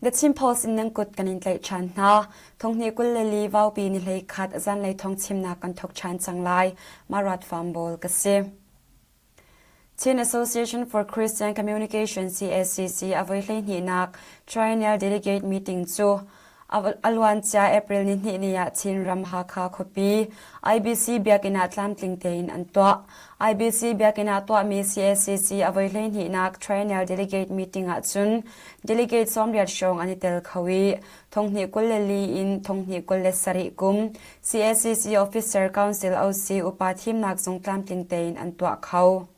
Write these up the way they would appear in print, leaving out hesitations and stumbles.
The Chin Post in nan kut kan in tlaih ṭhan hna. Thonghnih 22 vaupi ni 11 zanlei thawng chimnak kan thawk ṭhan cang lai. Marat Farm ka si. Chin Association for Christian Communication CACC a voi hleihnihnak Triennial Delegate Meeting cu a luancia April nihnih ni ah Chinram Hakha khuapi IBC biakinn ah tlamtling tein an tuah. IBC biakinn ah tuahmi CACC a voi hleihnihnak Triennial Delegate Meeting ahcun delegate 80 hrawng an i tel kho i thonghnih 24 in thonghnih 27 kum CACC Officer Council OC upa thimnak zung tlamtling tein an tuah kho.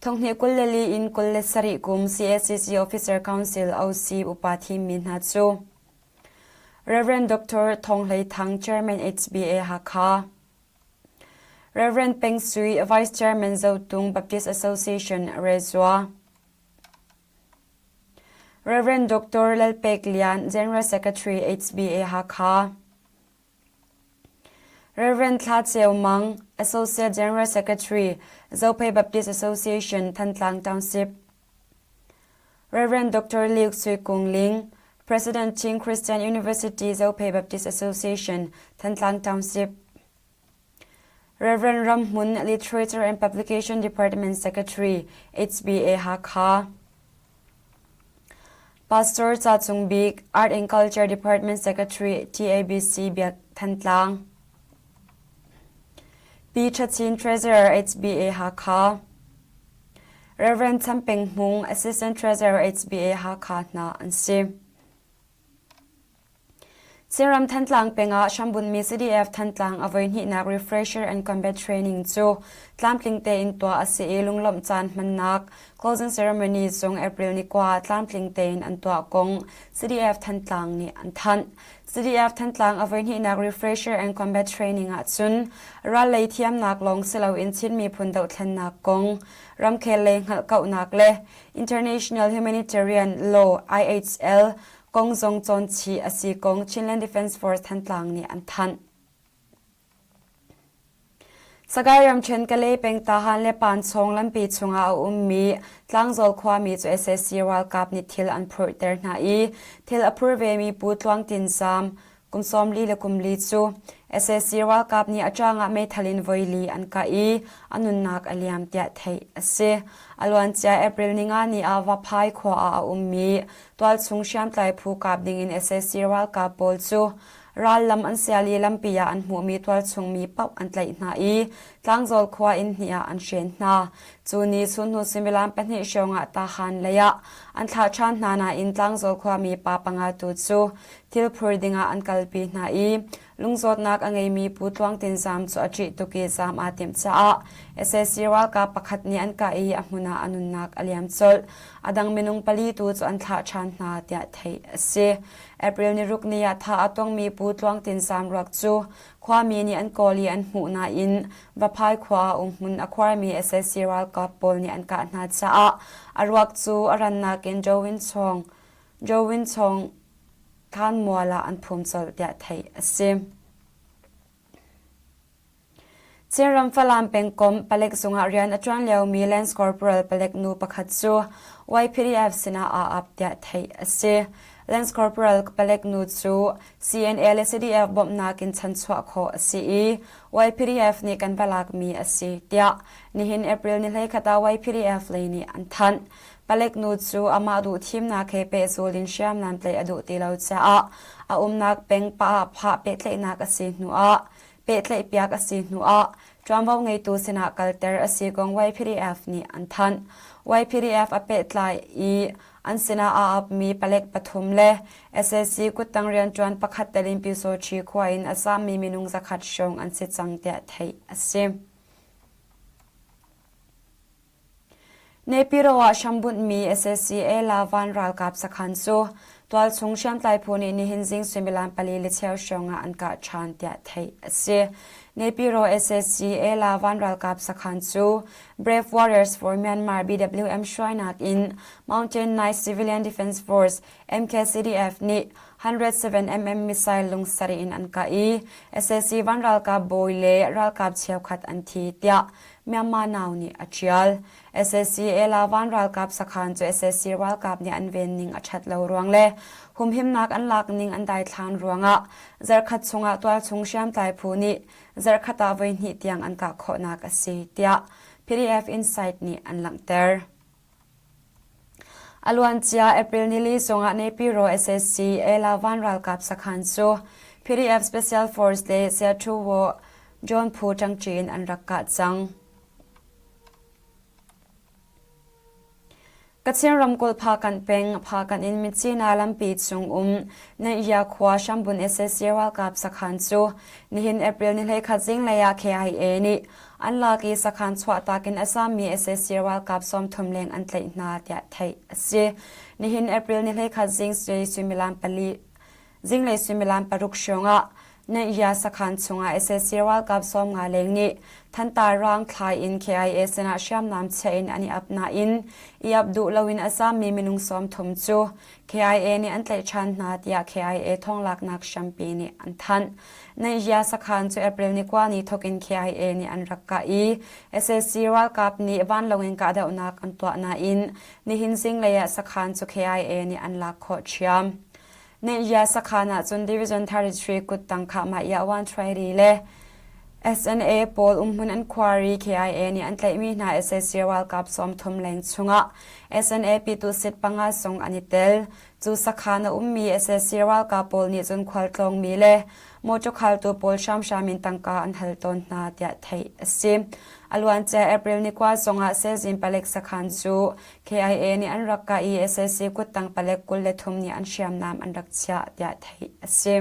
Thonghnih 24 in 27 kum CACC Officer Council OC upa thimmi hna cu Rev. Dr. Thawng Hlei Thang Chairman HBA Hakha Rev. Peng Sui Vice Chairman Zotung Baptist Association Rezua Rev. Dr. Lalpek Lian General Secretary HBA Hakha Rev. Thla Ceu Mang, Associate General Secretary, Zophei Baptist Association, Thantlang Township. Rev. Dr. Luke Sui Kung Ling, President Chin Christian University Zophei Baptist Association, Thantlang Township. Rev. Ram Hmun, Literature and Publication Department Secretary, HBA Hakha. Pastor Ca Cung Bik, Art and Culture Department Secretary, TABC Biak Thantlang. Pi Tha Chin Treasurer, HBA Hakha. Reverend Cham Peng Hmung, Assistant Treasurer, HBA Hakha hna an si. Chinram Thantlang peng ah hrambunhmi CDF Thantlang a voihnihnak Refresher and Combat Training cu tlamtling tein tuah a si i lunglawmh caan hmannak closing ceremony zong April ni kua ah tlamtling tein an tuah kong CDF Thantlang nih an thanh. CDF Thantlang a voihnihnak Refresher and Combat Training ah cun ral lei thiamnak lawng si loin Chin miphun dohthlennak kong, ramkhel lei hngalhkauhnak le International Humanitarian Law IHL kong zong cawn chih a si kong Chinland Defence Force Thantlang nih an thanh. Sagaing ramṭhen Kalay peng Tahan le Panchong lampi chungah a ummi Tlangzawl khuami cu sac ralkap nih thil an phurhter hna i thil a phur vemi Pu Tluang Tin Zam kum 44 le kum li cu sac ralkap nih a ṭang ah meithal in voili an kah i a nunnak a liam tiah theih a si. A luancia April ninga ni ah Vaphai khua ah a ummi tualchung hriamtlai phu kap dingin sac ralkap pawl cu rallam an sial i lampi ah an hmuhmi tualchung mi paoh an tlaih hna i Tlangzawl khua inn hnih ah an hren hna. Cu ni chunhnu suimilam pahnih hrawng ah Tahan lei ah an thlah ṭhan hna nain Tlangzawl khuami pa panga tu cu thil phur dingah an kalpi hna i lungzawtnak a ngeimi Pu Tluang Tin Zam cu a ṭih tuk i zaam aa timh caah sac ralkap pakhat nih an kah i a hmun ah a nunnak a liam colh. A dang minung pali tu cu an thlah ṭhan hna tiah theih a si. April ni ruk ni ah thah a tongmi Pu Tluang Tin Zam ruak cu khuami nih an kawl i an hmuh nain Vaphai khua ah umhmun a khuarmi sac ralkap pawl nih an kah hna caah a ruak cu a rannak in Jowin Chawng Jowin Chawng Thlanmual ah an phum colh tiah theih a si. Chinram Falam pengkomh palek zungah rian a ṭuan liomi Lance Corporal palek nu pakhat cu YPDF sinah aa ap tiah theih a si. Lance Corporal palek nu cu CNA le CDF bawmhnak in chanchuah khawh a si i YPDF nih kan va lakmi a si tiah nihin April ni 21 ah YPDF lei nih an thanh. Palek nu cu amah duh thimnak he pehzul in hriamnam tlaih a duh ti lo caah a umnak peng pa phah pehtlaihnak a si hnuah pehtlaihpiak a si hnuah ṭuanvo ngeitu sinah kalter a si kong YPDF nih an thanh. YPDF a pehtlai i an sinah aa apmi palek pathum le sac kuttang rianṭuan pakhat tel in Pyusawṭhi khua in a zaammi minung zakhat hrawng an si cang tiah theih a si. Naypyidaw ah hrambunhmi sac Elavan ralkap sakhan cu tualchung hriamtlai phu nih nihin zing suimilam pali le cheu hrawng ah an kah ṭhan tiah theih a si. Naypyidaw sac Elavan ralkap sakhan cu Brave Warriors for Myanmar BWM hruainak in Mountain Knights Civilian Defense Force MKCDF nih 107mm missile lung sarih in an kah i sac van ralkap bawi le ralkap cheukhat an thi tiah. Myanmar Now nih a ṭial. Sac Elavan ralkap sakhan cu sac ralkap nih an ven ning a ṭhat lo ruang le humhimnak an lak ning an daithlan ruangah zarhkhat chungah tualchung hriamtlai phu nih zarhkhat ah voihnih tiang an kah khawhnak a si, tiah PDF Insight nih an langhter. A luancia April nili zongah Naypyidaw sac Elavan ralkap sakhan cu PDF Special Force le Seathuwo John Phu ṭangṭi in an rak kah cang. Kachin ramkulh Phakanh peng Phakanh in Myitkyina lampi chung um Nanyia khua Hrambun sac ralkap sakhan cu nihin April ni 11 zinglei ah KIA nih an lak i sakhan chuahtak in a zammi sac ralkap 30 leng an tlaih hna tiah theih a si. Nihin April ni 11 zing suimilam pali Zinglei suimilam paruk hrawngah Nanyia sakhan chungah sac ralkap 50 leng nih thantar raang thlai in KIA sinah hriamnam chiah in an i ap nain i ap duh loin a zaammi minung 30 cu KIA nih an tlaih ṭhan hna tiah KIA thawnglaknak hrampi nih an thanh. Nanyia sakhan cu April ni kua ni thawk in KIA nih an rak kah i sac ralkap nih vanlawng in kahdohnak an tuah nain nihin zinglei ah sakhan cu KIA nih an lak khawh ṭhiam. Nehya sakhan ahcun Division 33 kuttang khahmah Yawan Trairi le SNA pawl umhmun an khuari KIA nih an tlaihmi hna sac ralkap 30 leng chungah SNA pyituhsit panga zong an i tel. Cu sakhan a ummi sac ralkap pawl nih cun khualtlawngmi le mawṭaw khaltu pawl hramhram in tangka an hal tawn hna tiah theih a si. A luancia April ni kua zongah Sezin palek sakhan cu KIA nih an rak kah i sac kuttang palek 23 nih an hriamnam an rak chiah tiah theih a si.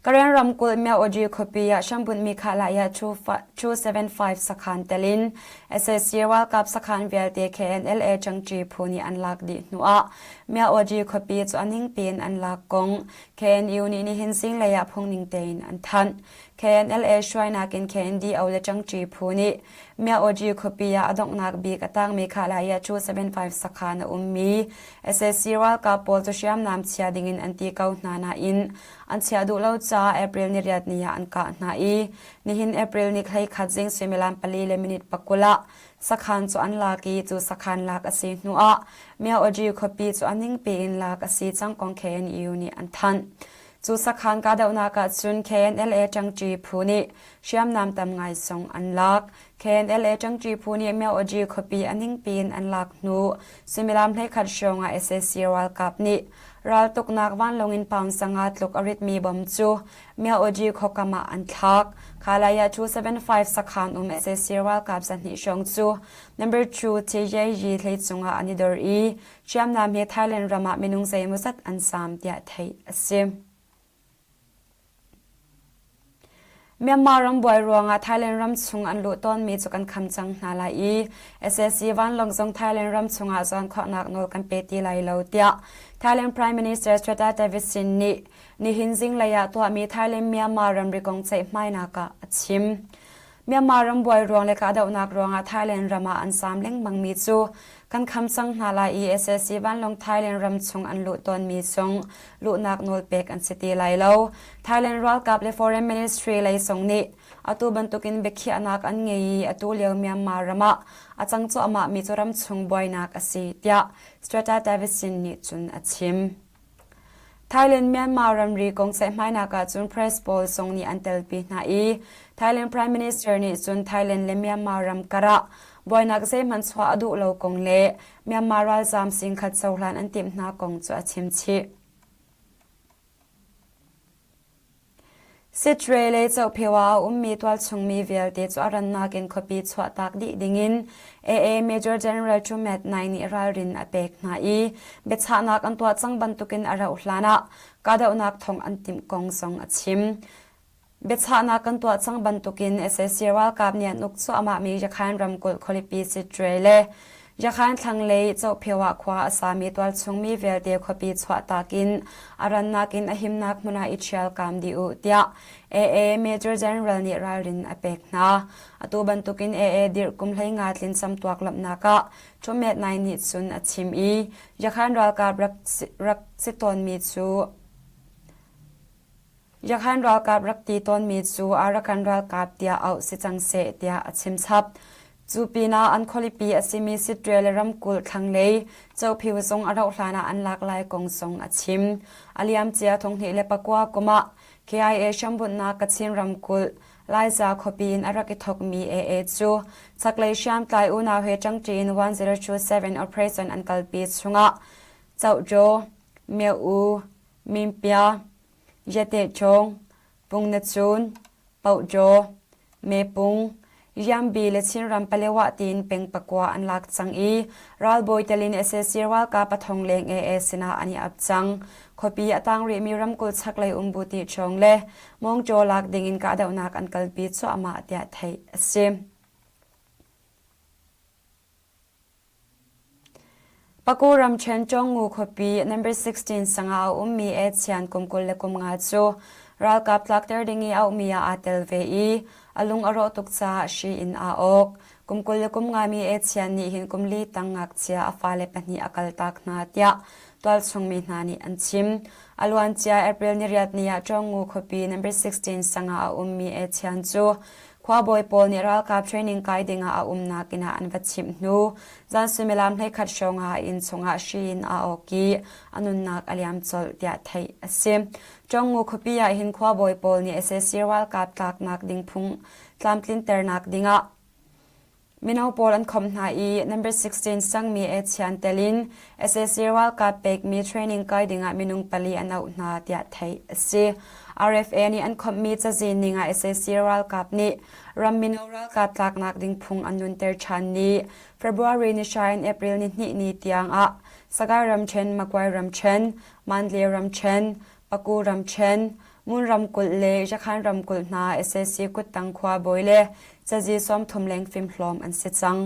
Karen ramkulh Myaoji khuapi ah hrambunhmi Khalaya 275 sakhan tel in sac ralkap sakhan vialte KNLA ṭangṭi phu nih an lak dih hnuah Myaoji khuapi cu a ningpi in an lak kong KNU nih nihin zinglei ah phungning tein an thanh. KNLA hruainak in KNDO le ṭangṭi phu nih Myaoji khuapi ah a donghnak bik a tangmi Khalaya 275 sakhan a ummi sac ralkap pawl cu hriamnam chia dingin an ti ko hna nain an chiah duh lo caah April ni riat ni ah an kah hna i nihin April ni 11 zing suimilam pali le minute pakul ah sakhan cu an lak i cu sakhan lak a si hnuah Myaoji khuapi cu a ningpi in lak a si cang kong KNU nih an thanh. Cu sakhan kahdohnak ah cun KNLA ṭangṭi phu nih hriamnam tam ngai zong an lak. KNLA ṭangṭi phu nih Myaoji khuapi a ningpi in an lak hnu suimilam 11 hrawng ah sac ralkap nih raltuknak vanlawng in pound sanga tluk a ritmi bom cu Myaoji khuakam ah an thlak. Khalaya 275 sakhan um sac ralkap 200 hrawng cu number 2 TJG hleicung ah an i dor i hriamnam he Thailand ram ah minung zeimawzat an zaam tiah theih a si. Myanmar ram buai ruangah Thailand ram chung an luh tawnmi cu kan kham cang hna lai i sac vanlawng zong Thailand ram chungah zuan khawhnak nawl kan pe ti lai lo tiah Thailand Prime Minister Srettha Thavisin nih nihin zinglei ah tuahmi Thailand-Myanmar ramri kong ceihmainak ah a chim. Myanmar ram buai ruang le kahdohnak ruangah Thailand ram ah an zaam lengmangmi cu kan kham cang hna lai i sac vanlawng Thailand ram chung an luh tawnmi zong luhnak nawl pek an si ti lai lo. Thailand ralkap le Foreign Ministry lei zong nih atu bantukin biakhiahnak an ngei i atu lio Myanmar ram ah a cang cuahmahmi cu ramchung buainak a si tiah Srettha Thavisin nih cun a chim. Thailand-Myanmar ramri kong ceihmainak ahcun press pawl zong nih an telpi hna i Thailand Prime Minister nih cun Thailand le Myanmar ram karah buainak zeihmanh chuah a duh lo kong le Myanmar ralzaam singkhat cohlan an timh hna kong cu a chim chih. Sitre le Cohphewa a ummi tualchungmi vialte cu a rannak in khuapi chuahtak dih dingin AA Major General Chumet Nai nih ralrin a pek hna i biachahnak an tuah cang bantukin a rauh hlan ah kahdohnak thong an timh kong zong a chim. Biachahnak kan tuah cang bantukin sac ralkap nih an uk cuahmahmi Yakhain ramkulh khualipi Sitre le Yakhain thlanglei Cohphewa khua a sami tualchungmi vialte khuapi chuahtak in a rannak in a himnak hmun ah i ṭhialkam dih u tiah AA Major General nih ralrin a pek hna. Atu bantukin AA dirh kum 15 tlin camtuak lamhnak ah Thumet Nai nih cun a chim i Yakhain ralkap rak, rak si tawnmi cu. Yakhan ralkap rak ti tawnmi cu Arakan ralkap tiah auh si cang seh tiah a chim chap. Cu pinah an khualipi a simi Siṭuel ramkulh thlanglei Cophiu zong a rauh hlan ah an lak lai kong zong a chim. A liamcia 2009 kum ah KIA hrambunhnak Kachin ramkulh Laiza khuapi in a rak i thawkmi AA cu chaklei hriamtlai unau he ṭangṭi in 1027 operation an kalpi chungah Cohjaw, Myo-u, Mimpia, Yatehchawng, Pungnacun, Pohjaw, Mepung, Riambi le Chinram Palewah tiin peng pakua an lak cang i ralbawi tel in sac ralkap a thong leng AA sinah an i ap cang. Khuapi a tang rihmi ramkulh chaklei um Buti Chawng le Mawngṭaw lak dingin kahdohnak an kalpi cuahmah tiah theih a si. Paku ramṭhen Chawngngu khuapi number 16 sang ah a ummi Achian kum 25 cu ralkap tlakter ding i auhmi ah aa tel ve i a lung a rawh tuk caah hri in aa awk. Kum 23 mi Achian nih hin kum li tang ngakchia a fale pahnih a kaltak hna tiah tualchung mi hna nih an chim. A luancia April niriat ni ah Chawngngu khuapi number 16 sang ah a ummi Achian cu Khuabawi pawl nih ralkap training kai dingah a umnak inn ah an va chimh hnu zan suimilam 11 hrawng ah a inn chungah hri in aa awk i a nunnak a liam colh tiah theih a si. Ṭongngu khuapi ah hin khuabawi pawl nih sac ralkap tlaknak ding phung tlamtlinternak dingah Mino pawl an khawmh hna i number 16 sangmi Achian tel in sac ralkap pekmi training kai dingah minung pali an auh hna tiah theih a si. RFA nih an khawmhmi cazin ning ah sac ralkap nih ram mino ralkap tlaknak ding phung an nunter ṭhan ni February ni hra in April ni hnih ni tiang ah Sagaing ramṭhen, Magway ramṭhen, Mandalay ramṭhen, Paku ramṭhen, Ngun ramkulh le Yakhan ramkulh hna sac kuttang khuabawi le cazi 30 leng fimhlawm an si cang.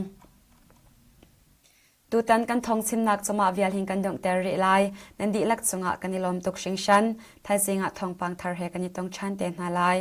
Tutan kan thawngchimnak cumah vial hin kan donghter rih lai. Nan dihlak cungah kan i lawm tuk hringhran. Thaizing ah thawngpang thar he kan i tong ṭhan te hna lai.